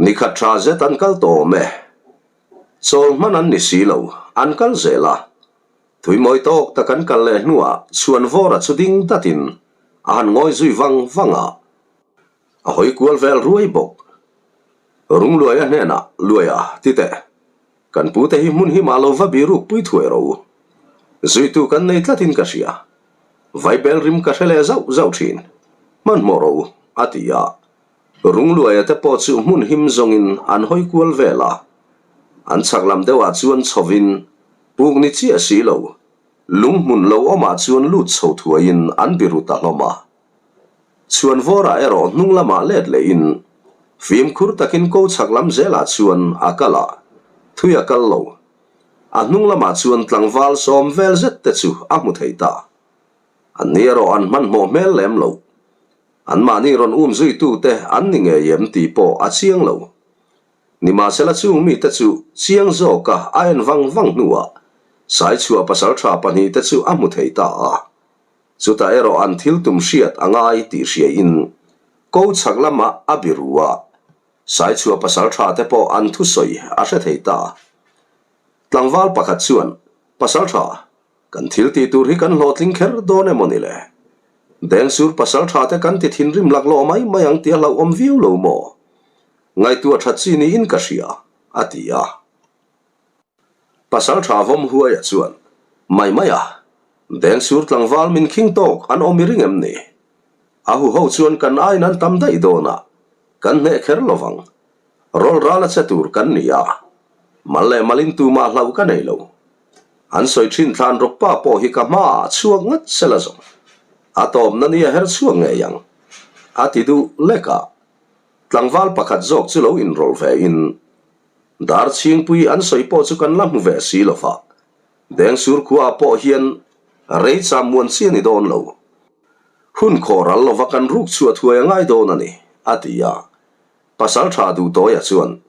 Nikhat tha zet an kal tawh awm e. Chawl hman an ni si lo, an kal zel a. Thui mawi tawk tak an kal leh hnuah Chhuanvawra chu ding datin a han ngawi zui vang vang a, a hawi kual vel ruai bawk. Rungluaia hnenah, Luaia, ti teh, kan pute hi hmun himah lo va biruk pui thuai rawh u. Zuitu kan nei tlatin ka hria. Vaibel rim ka hre leh zauh zauh thin. Hmanhmawh rawh u, a ti a. Rungluaia te pawh chu hmun him zawngin an hawi kual vel a. An chhak lam deuhah chuan chhovin puk ni chiah si lo, lung hmun lo awmah chuan lut chho thuaiin an biru ta hlawm a. Chhuanvawrah erawh hnung lamah let lehin fimkhur takin ko chhak lam zelah chuan a kal a, thui a kal lo. A hnung lamah chuan tlangval sawm vel zet te chu a hmu thei ta. Anni erawh an hmanhmawh hmel lem lo. Anmahni rawn um zuitute an ni ngei em tih pawh a chiang lo. Nimahsela chung mite chu chiang zawka a en vang vang hnuah Saichhuah pasaltha pahnihte chu a hmu thei ta a. Chutah erawh an thil tum hriat a ngai tih hriain ko chhak lamah a biru a, Saichhuah pasaltha te pawh an thusawi a hre thei ta. Tlangval pakhat chuan, Pasaltha, Kan thil tih tur hi kan hlawhtling kher dawn emaw ni le? Dengsur pasal tha te kan ti thinrim laklawh mai mai ang tih a hlauhawm viau lo maw? Ngaihtuah that chi niin ka hria, a ti a. Pasal tha vawm huaia chuan, Mai mai a, Dengsur tlangval min khing tawk an awm i ring em ni? A huho chuan kan aiin an tam daih dawn a, kan hneh kher lovang. Rawl ral a che tur kan ni a, mal leh malin tumah hlauh ka nei lo. An sawi thin thlan rawk pa pawh hi ka hmaah chhuak ngat sela zawng. A tawpna ni a her chhuak ngei ang. A ti duh lek a, tlangval pakhat zawk chu lo inrawlh ve in, Dar chhingpui an sawi pawh chu kan la hmu ve si lo va, Dengsur khuaah pawh hian rei cham muan chi a ni dawn lo. Hun khawh ral lova kan ruk chhuah thuai a ngai dawn a ni, a ti a. Pasal tha duh tawia chuan,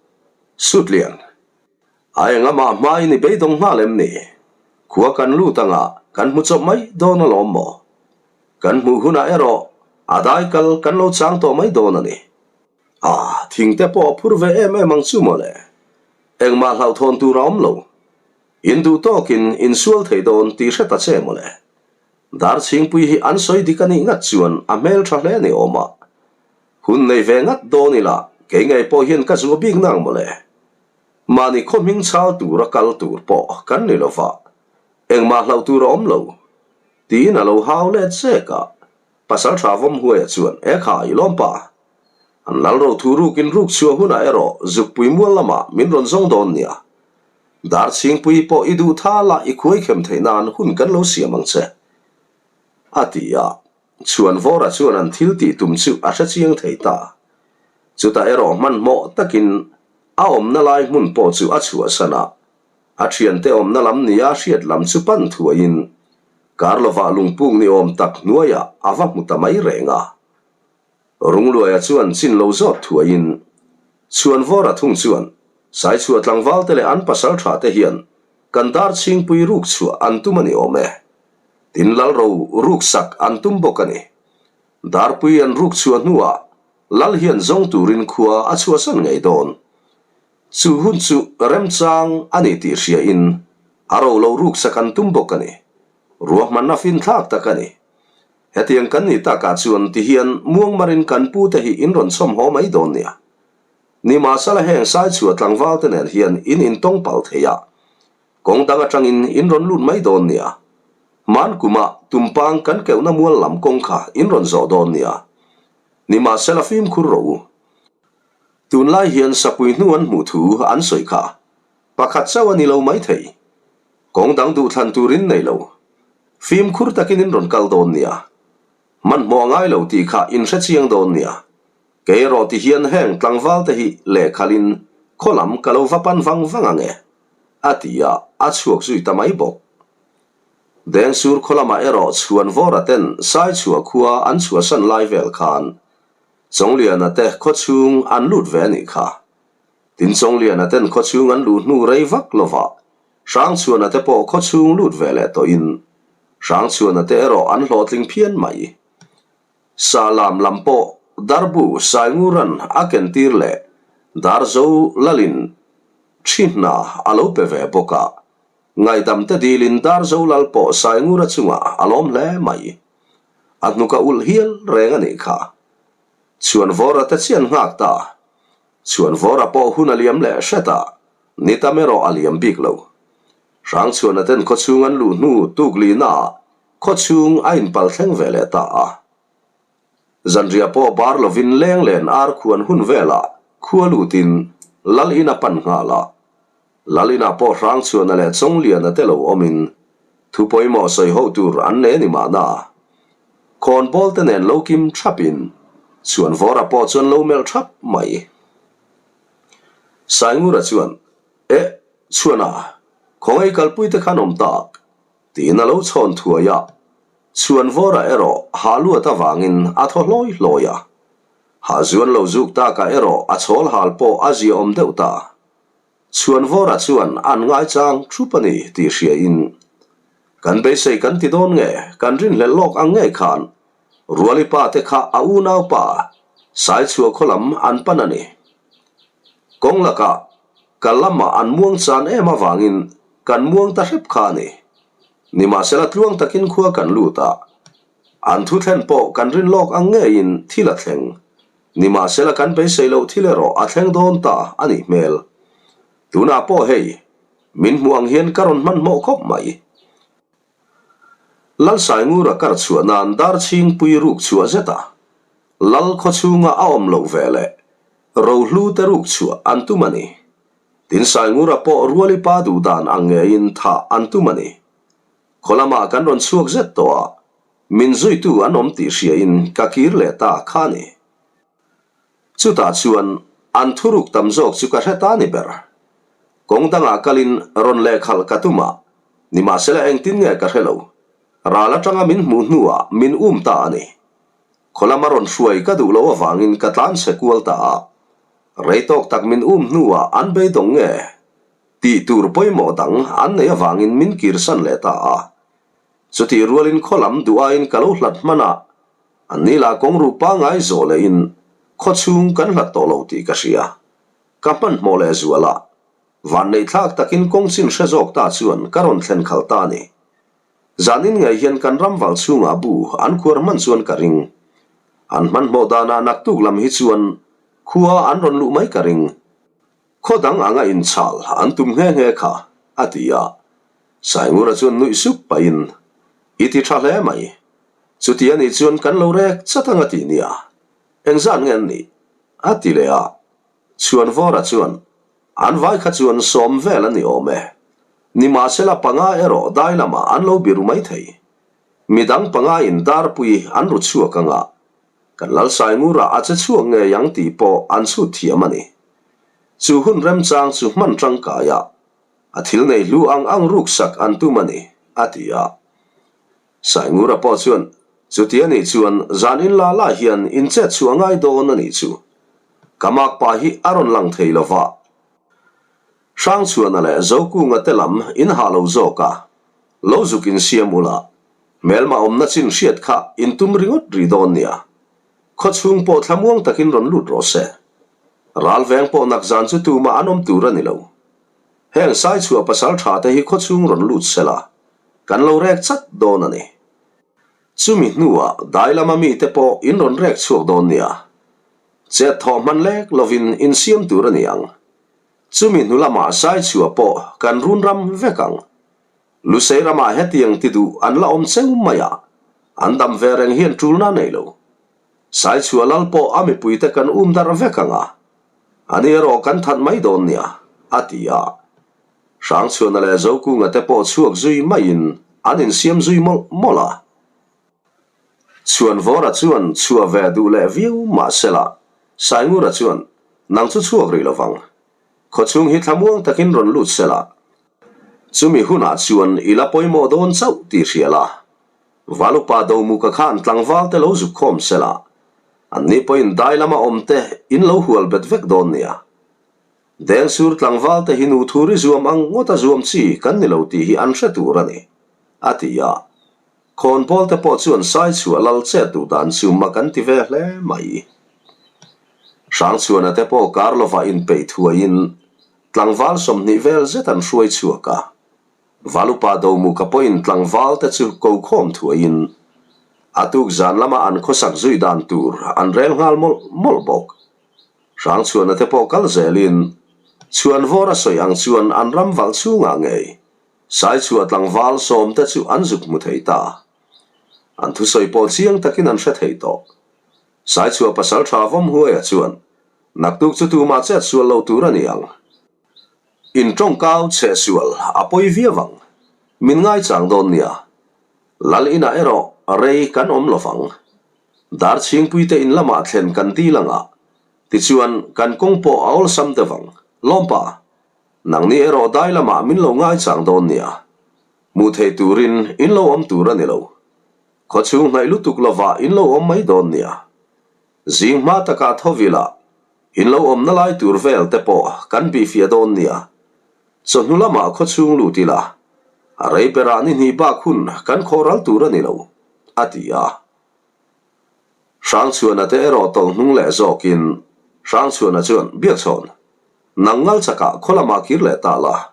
Sutlian, a eng amah hmain i beidawng nghal em ni? Khua kan lut anga kan hmu chawp mai dawn alawm maw? Kan hmuh hunah erawh a dai kal kan lo chang tawh mai dawn a ni. Ah, thing te pawh a phur ve em em ang chu mawle. Engmah hlauhthawn tur a awm lo. In duh tawkin in sual thei dawn tih hre ta che mawle. Darchhingpui hi an sawi dik a nih ngat chuan a hmel tha hle ni awm a. Hun nei ve ngat dawn ila kei ngei pawh hian ka zuah bik nang mawle. Mahni khaw hming chal tura kal tur pawh kan ni lova, engmah hlauh tur a awm lo. Tiin a lo hau let zek a, Pasal tha vawm huaia chuan, E kha, i lawm pa. An lal ro thu rukin ruk chhuah hunah erawh zukpui mual lamah min rawn zawng dawn nia. Darchhingpui pawh i duh tha la i khuai khem theih nan hun kan lo siam ang che. A ti a, Chhuanvawra chuan an thil tih tum chu a hre chiang thei ta. Chutah erawh hmanhmawh takin a awmna lai hmun pawh chu a chhuahsan a, a thiante awmna lam nia hriat lam chu pan thuaiin Karlovah lungpuk ni awm tak hnuaiah a va hmu ta mai reng a. Rungluaia chuan chin lo zawt thuaiin Chhuanvawra thung chuan Saichhuah tlangvalte leh an pasal tha te hian kan dar chhingpui ruk chhuah an tum a ni awm e. Tin lal ro ruk sak an tum bawk a ni. Darpui an ruk chhuah hnuah lal hian zawng turin khua a chhuahsan ngei dawn. Chu hun chu remchang a ni tih hriain a ro lo ruksak an tum bawk a ni. Ruahmanna finthlak tak a ni. Hetiang kan nih takah chuan tihian muangmarin kan pute hi in rawn chhawm haw mai dawn nia. Nimahsela heng Saichhuah tlangval te nen hian in intawng pal thei a, kawng dang atangin in rawn lut mai dawn nia. Hman kuma tumpang kan keuhna mual lam kawng kha in rawn zawh dawn nia. Nimahsela fimkhur rawh u. Tunlai hian sapui hnu an hmuh thu an sawi kha pakhat chauh a ni lo mai thei. Kawng dang duhthlan tur in nei lo. Fimkhur takin in rawn kal dawn nia. Hmanhmawh a ngai lo tih kha in hre chiang dawn nia. Kei erawh ti hian heng tlangval te hi lehkhalin khaw lam ka lo va pan vang vang ang e, a ti a, a chhuak zui ta mai bawk. Dengsur khaw lamah erawh Chhuanvawra ten Saichhuah khua an chhuahsan lai vel khan Chawngliana te khawchhung an lut ve a nih kha. Tin Chawngliana ten khawchhung an luh hnu rei vak lovah Hrangchhuana te pawh khawchhung lut ve leh tawhin Hrangchhuana te erawh an hlawhtling phian mai. Sahlam lam pawh Darbu Sainguran a kentir leh Darzo Lalin thi hna a lo pe ve bawk a, ngaihdam te dilin Darzo Lal pawh Saingura chungah a lawm hle mai. A hnuk a ulh hial reng a nih kha. Chhuanvawra te chian nghak ta. Chhuanvawra pawh hun a liam leh hret a, ni tam erawh a liam bik lo. Hrangchhuana ten khawchhung an luh hnu tuklina Khawchhung a inpal thleng ve leh ta a. Zanriah pawh bar lovin leng len ar khuan hun velah khua lutin Lal in a pan nghal a. Lal inah pawh Hrangchhuana leh Chawngliana te lo awmin thu pawimawh sawi ho tur an nei a ni mahna. Khawnbawl te nen lo kim thapin Chhuanvawra pawh chuan lo melh thap mai. Saingura chuan, Eh, Chhuana, khawngaih kalpui te khan awm tak. Tiin a lo chhawn thuai a, Chhuanvawra erawh hah luat avangin a thaw hlawi hlawi a. Hah zuan lo zuk takah erawh a chhawl hal pawh a ziaawm deuh ta. Chhuanvawra chuan an ngaichang thup a ni tih hriain, Kan beisei kan ti dawn nge, kan rinhlelh lawk ang ngei khan Ruali pa te kha a unaupa Saichhuah khaw lam an pan a ni. Kawng lakah ka lamah an muang chan em avangin kan muang ta hrep kha a ni. Nimahsela tluang takin khua kan lut a, an thu thlen pawh kan rin lawk ang ngeiin thil a thleng. Nimahsela kan beisei loh thil erawh a thleng dawn ta a nih hmel. Tunah pawh hei, min hmuh ang hian ka rawn hmanhmawh khawp mai. Lalsaingura kar chhuah nan dar chhingpui ruk chhuah zet a, Lal khawchhunga a awm loh ve leh rohlu te ruk chhuah an tum a ni. Tin Saingura pawh Ruali pa duh dan ang ngeiin thah an tum a ni. Khaw lamah kan rawn chhuak zet tawh a, min zuitu an awm tih hriain ka kir leh ta kha a ni. Chutah chuan an thuruk tam zawk chu ka hre ta ni ber. Kawng dangah kalin rawn lehkhalh ka tum a, nimahsela engtin nge ka hre lo. Ral atanga min hmuh hnuah min um ta a ni. Khaw lama rawn hruai ka duh loh avangin ka tlan chhe kual ta a. Rei tawk tak min um hnuah an beidawng nge tih tur pawimawh dang an neih avangin min kirsan leh ta a. Chutih rualin khaw lam duh aiin ka lo hlat hman a, an ni lah kawng ruh pangngai zawh lehin khaw chhung kan hlat tawh lo tih ka hria. Ka hmanhmawh leh zual a, vanneihthlak takin kawng chin hre zawk ta chuan ka rawn thlen khalh ta a ni. Zanin ngei hian kan ram val chhungah bu an khuar hman chuan ka ring. An hmanhmawh danah naktuk lam hi chuan khua an rawn luh mai ka ring. Khaw dang anga inchhal an tum nghe nghe kha, a ti a. Saingura chuan nuih sup pahin, I ti tha hle mai. Chuti a nih chuan kan lo rek chat anga ti nia. Engzat nge an nih? a ti leh a. Chhuanvawra chuan, An vai kha chuan sawm vel a ni awm e. Nimahsela panga erawh dai lamah an lo biru mai thei. Midang panga in darpui an ru chhuak anga kan Lalsaingura a che chhuak ngei ang tih pawh an chhut thiam a ni. Chu hun remchang chu hman tangkai a, a thil nei hlu ang ang ruksak an tum a ni, a ti a. Saingura pawh chuan, Chuti a nih chuan zan in la la hian in chet chhuah ngai dawn a nih chu. Ka makpa hi a rawn lang thei lo va. Hrangchhuana leh Zokunga te lam in hah lo zawk a, lo zuk in siam ula, hmelma awmna chin hriat kha in tum ringawt rih dawn nia. Khawchhung pawh thlamuang takin rawn lut rawh se. Ralveng pawh nakzan chu tumah an awm tur a ni lo. Heng Saichhuah pasal tha te hi khawchhung rawn lut sela, kan lo rek chat dawn a ni. Chumi hnuah dai lama mite pawh in rawn rek chhuak dawn nia. Chet thawh hman lek lovin insiam tur a ni ang. Chumi hnu lamah Saichhuah pawh kan run ram vek ang. Lusei ramah hetiang ti duh an la awm cheu mai a, an dam ve reng hian tulna nei lo. Saichhuah lal pawh a mipuite kan um darh vek ang a, ani erawh kan that mai dawn nia, a ti a. Hrangchhuana leh Zokunga te pawh chhuak zui maiin an insiam zui mawlh mawlh a. Chhuanvawra chuan chhuah ve duh leh viau mah sela, Saingura chuan, Nang chu chhuak rih lovang. Khawchhung hi thlamuang takin rawn lut sela, chumi hunah chuan i la pawimawh dawn chauh tih hria la. Valupa Domuka khan tlangval te lo zuk khawm sela, anni pawhin dai lama awm te in lo hual bet vek dawn nia. Dengsur tlangval te hi nu thuri zuam ang ngawta zuam chi kan ni lo tih hi an hre tur a ni, a ti a. Khawnbawl te pawh chuan Saichhuah lal chet duh dan chu mak an ti ve hle mai. Hrangchhuana te pawh kar lovah inpeih thuaiin tlangval 20 vel zet an hruai chhuak a. Valupa Domuka pawhin tlangval te chu ko khawm thuaiin a tuk zan lama an khawsak zui dan tur an rel nghal mawlh mawlh bawk. Hrangchhuana te pawh kal zelin Chhuanvawr a sawi ang chuan an ram valh chhungah ngei Saichhuah tlangval sawmte chu an zuk hmu thei ta. An thusawi pawh chiang takin an hre thei tawh. Saichhuah pasal tha Vawmhuaia chuan, Naktuk chu tumah chet sual lo tur a ni ang. In tawngkau chhe sual a pawi viau ang. Min ngaichang dawn nia. Lal inah erawh rei kan awm lo vang. Darchhingpuite in lamah thlen kan dil anga, tichuan kan kawng pawh a awlsam deuh ang. Lawmpa, Nangni erawh dai lamah min lo ngaichang dawn nia. Hmuh thei turin in lo awm tur a ni lo. Khawchhung hnaih lutuk lovah in lo awm mai dawn nia. Zing hma takah tho vila in lo awmna lai tur vel te pawh kan bihfiah dawn nia. Chawhnu lamah khawchhung lut ila, a rei berah ni hnih bak hun kan khawh ral tur a ni lo, a ti a. Hrangchhuana te erawh tawlh hnung leh zawkin Hrangchhuana chuan Biakchhawn, Nang ngal chakah khaw lamah kir leh ta la.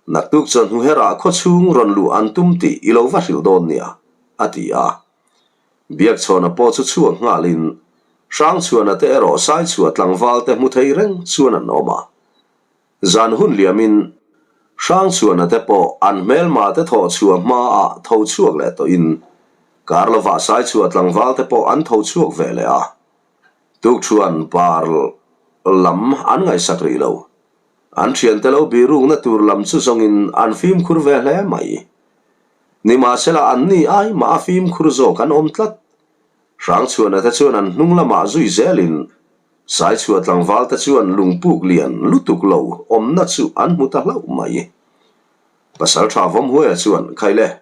Naktuk chuan hnuherah khaw chhung rawn luh an tum tih i lo va hrilh dawn nia, a ti a. Biakchhawna pawh chu chhuak nghalin Hrangchhuana te erawh Saichhuah tlangval te hmu thei reng chuan an awm a. Zan hun liamin Hrangchhuana te pawh an hmelma te thawh chhuah hmaah tho chhuak leh tawhin kar lovah Saichhuah tlangval te pawh an tho chhuak ve leh a. Tukṭhuan bar lam an ngaihsak rih lo. An ṭhiante lo birukna tur lam chu zawngin an fimkhur ve hle mai. Nimahsela anni ai mah a fimkhur zawk an awm tlat. Hrangchhuana te chuan an hnung lamah zui zelin Saichhuah tlangval te chuan lungpuk lian lutuk lo awmna chu an hmu ta hlauh mai. Pasalṭha Vawmhuaia chuan, Khaile,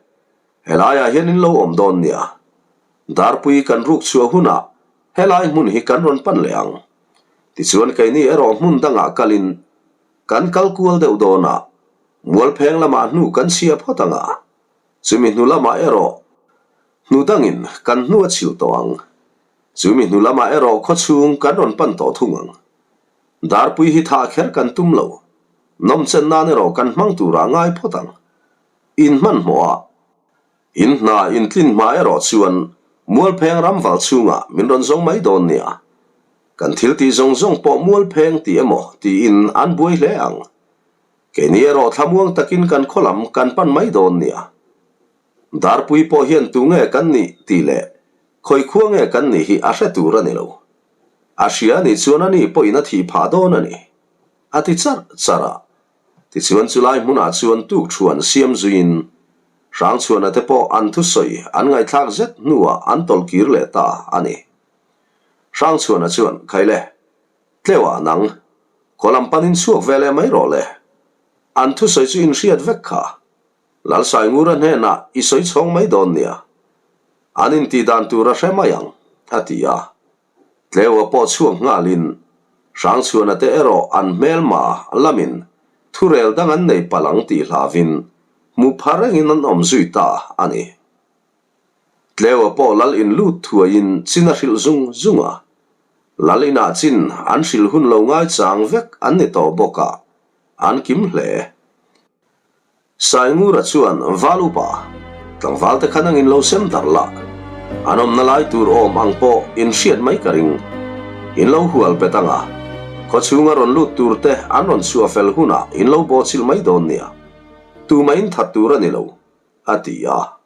helaiah hian in lo awm dawn nia. Darpui kan ruk chhuah hunah helai hmun hi kan rawn pan leh ang. Tichuan keini erawh hmun dangah kalin kan kal kual deuh dawn a, Mualpheng lamah hnu kan chhia phawt ang a, chumi hnu lamah erawh hnu dangin kan hnu a chhilh tawh ang. Chumi hnu lamah erawh khawchhung kan rawn pan tawh thung ang. Darpui hi thah kher kan tum lo, nawmchen nan erawh kan hmang turah ngai phawt ang. Inhmanhmawh a. In hna intlin hma erawh chuan Mualpheng ramval chhungah min rawn zawng mai dawn nia. Kan thil tih zawng zawng pawh Mualpheng tih emaw tiin an buai hle ang. Keini erawh thlamuang takin kan khaw lam kan pan mai dawn nia. Darpui pawh hian tu nge kan nih tih leh khawi khua nge kan nih hi a hre tur a ni lo. A hria a nih chuan ani pawhin a thih phah dawn a ni. A ti charh charh a. Tichuan chulai hmunah chuan tuk thu an siam zuiin Hrangchhuana te pawh an thusawi an ngaihthlak zet hnuah an tawlh kir leh ta a ni. Hrangchhuana chuan, Khaile, tleuah nang, khaw lam panin chhuak ve leh mai rawh le. An thusawi chu inhriat vek kha. Lalsaingura hnenah i sawi chhawng mai dawn nia. An intih dan tur a hre mai ang, a ti a. Tleua pawh chhuak nghalin Hrangchhuana te erawh an hmelma lamin thurel dang an nei palh ang tih hlauhin hmuh pha rengin an awm zui ta a ni. Tleua pawh lal in lut thuaiin chin a hrilh zung zung a. Lal inah chin an hrilh hun lo ngaichang vek an ni tawh bawk a, an kim hle. Saingura chuan Val upa tlangval te kha nangin lo sem darh la, an awmna lai tur awm ang pawh in hriat mai ka ring. In lo hual bet ang a, khawchhunga rawn lut tur te an rawn chhuah fel hunah in lo bawhchilh mai dawn nia. Tumah in that tur a ni lo, a ti a.